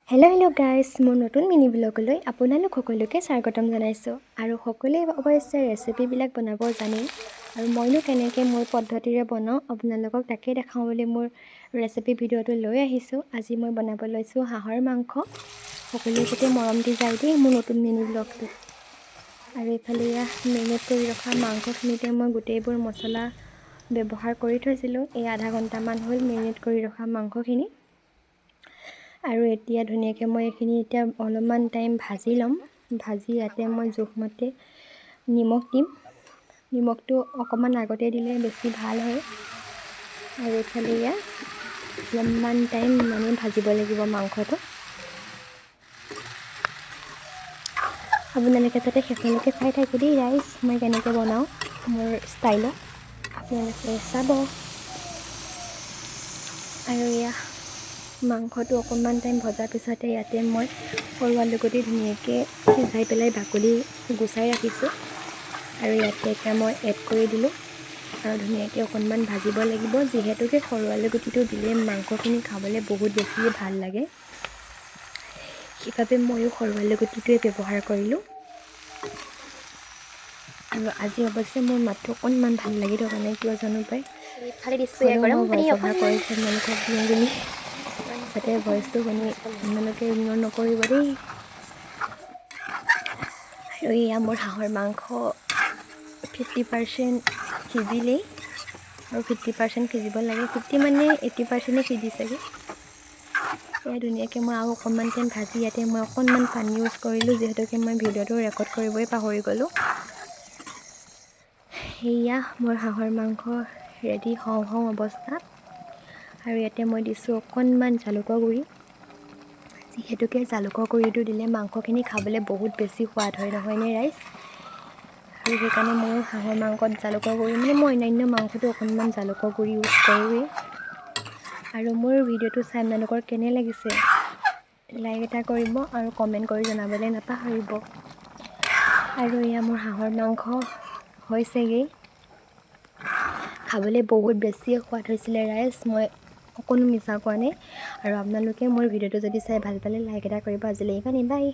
Hello' hello' guys, মোৰ নতুন mini ব্লগলৈ আপোনালোক সকলোকে স্বাগতম জনাইছোঁ। আৰু সকলোৱে অৱশ্যে ৰেচিপিবিলাক বনাব জানেই, আৰু মইনো কেনেকৈ মোৰ পদ্ধতিৰে বনাওঁ আপোনালোকক তাকেই দেখাওঁ বুলি মোৰ ৰেচিপি ভিডিঅ'টো লৈ আহিছোঁ। আজি মই বনাব লৈছোঁ হাঁহৰ মাংস। সকলোৱে যাতে মৰম দি যায় দেই মোৰ নতুন মিনি ব্লগটো। আৰু এইফালে এয়া মেৰিনেট কৰি ৰখা মাংসখিনিতে মই গোটেইবোৰ মছলা ব্যৱহাৰ কৰি থৈছিলোঁ। এই আধা ঘণ্টামান হ'ল মেৰিনেট কৰি ৰখা মাংসখিনি। আৰু এতিয়া ধুনীয়াকৈ মই এইখিনি এতিয়া অলপমান টাইম ভাজি ল'ম। ভাজি ইয়াতে মই জোখমতে নিমখ দিম। নিমখটো অকণমান আগতে দিলে বেছি ভাল হয়। আৰু এইফালে এয়া অলপমান টাইম মানে ভাজিব লাগিব মাংসটো। আপোনালোকে যাতে শেষলৈকে চাই থাকে দেই ৰাইজ, মই কেনেকৈ বনাওঁ মোৰ ষ্টাইলত আপোনালোকে চাব। আৰু এয়া মাংসটো অকণমান টাইম ভজাৰ পিছতে ইয়াতে মই সৰু আলুগুটি ধুনীয়াকৈ সিজাই পেলাই বাকলি গুচাই ৰাখিছোঁ। আৰু ইয়াতে এতিয়া মই এড কৰি দিলোঁ। আৰু ধুনীয়াকৈ অকণমান ভাজিব লাগিব, যিহেতুকে সৰু আলুগুটিটো দিলে মাংসখিনি খাবলৈ বহুত বেছিয়ে ভাল লাগে, সেইবাবে ময়ো সৰু আলুগুটিটোৱে ব্যৱহাৰ কৰিলোঁ। আৰু আজি অৱশ্যে মোৰ মাতটো অকণমান ভাল লাগি থকা নাই, কিয় জানো পাই। ইফালে দিছোঁ হ'লেও গৰম মই পানী ভইচ অভাৰ অকণমান। কৰিছোঁ আপোনালোকক দিওঁ বুলি, যাতে ভইচটো শুনি আপোনালোকে ইগন'ৰ নকৰিব দেই। আৰু এয়া মোৰ হাঁহৰ মাংস 50% সিজিলেই, আৰু 50% সিজিব লাগে। 50 মানে 80%-এ সিজিছেগৈ। এয়া ধুনীয়াকৈ মই আৰু অকণমান টাইম ভাজি ইয়াতে মই অকণমান পানী ইউজ কৰিলোঁ, যিহেতুকে মই ভিডিঅ'টো ৰেকৰ্ড কৰিবই পাহৰি গ'লোঁ। সেয়া মোৰ হাঁহৰ মাংস ৰেডি হওঁ হওঁ অৱস্থা। আৰু ইয়াতে মই দিছোঁ অকণমান জালুকৰ গুড়ি, যিহেতুকে জালুকৰ গুড়িটো দিলে মাংসখিনি খাবলৈ বহুত বেছি সোৱাদ হয়, নহয়নে ৰাইজ? আৰু সেইকাৰণে ময়ো হাঁহৰ মাংসত জালুকৰ গুড়ি, মানে মই অন্যান্য মাংসটো অকণমান জালুকৰ গুড়ি ইউজ কৰোঁৱেই। আৰু মোৰ ভিডিঅ'টো চাই আপোনালোকৰ কেনে লাগিছে লাইক এটা কৰিব আৰু কমেণ্ট কৰি জনাবলৈ নাপাহৰিব। আৰু এয়া মোৰ হাঁহৰ মাংস হৈছেগৈ। খাবলৈ বহুত বেছিয়ে সোৱাদ হৈছিলে ৰাইজ, মই অকণো মিছা কোৱা নাই। আৰু আপোনালোকে মোৰ ভিডিঅ'টো যদি চাই ভাল পালে লাইক এটা কৰিব। আজিলৈ ইমানেই, বাই।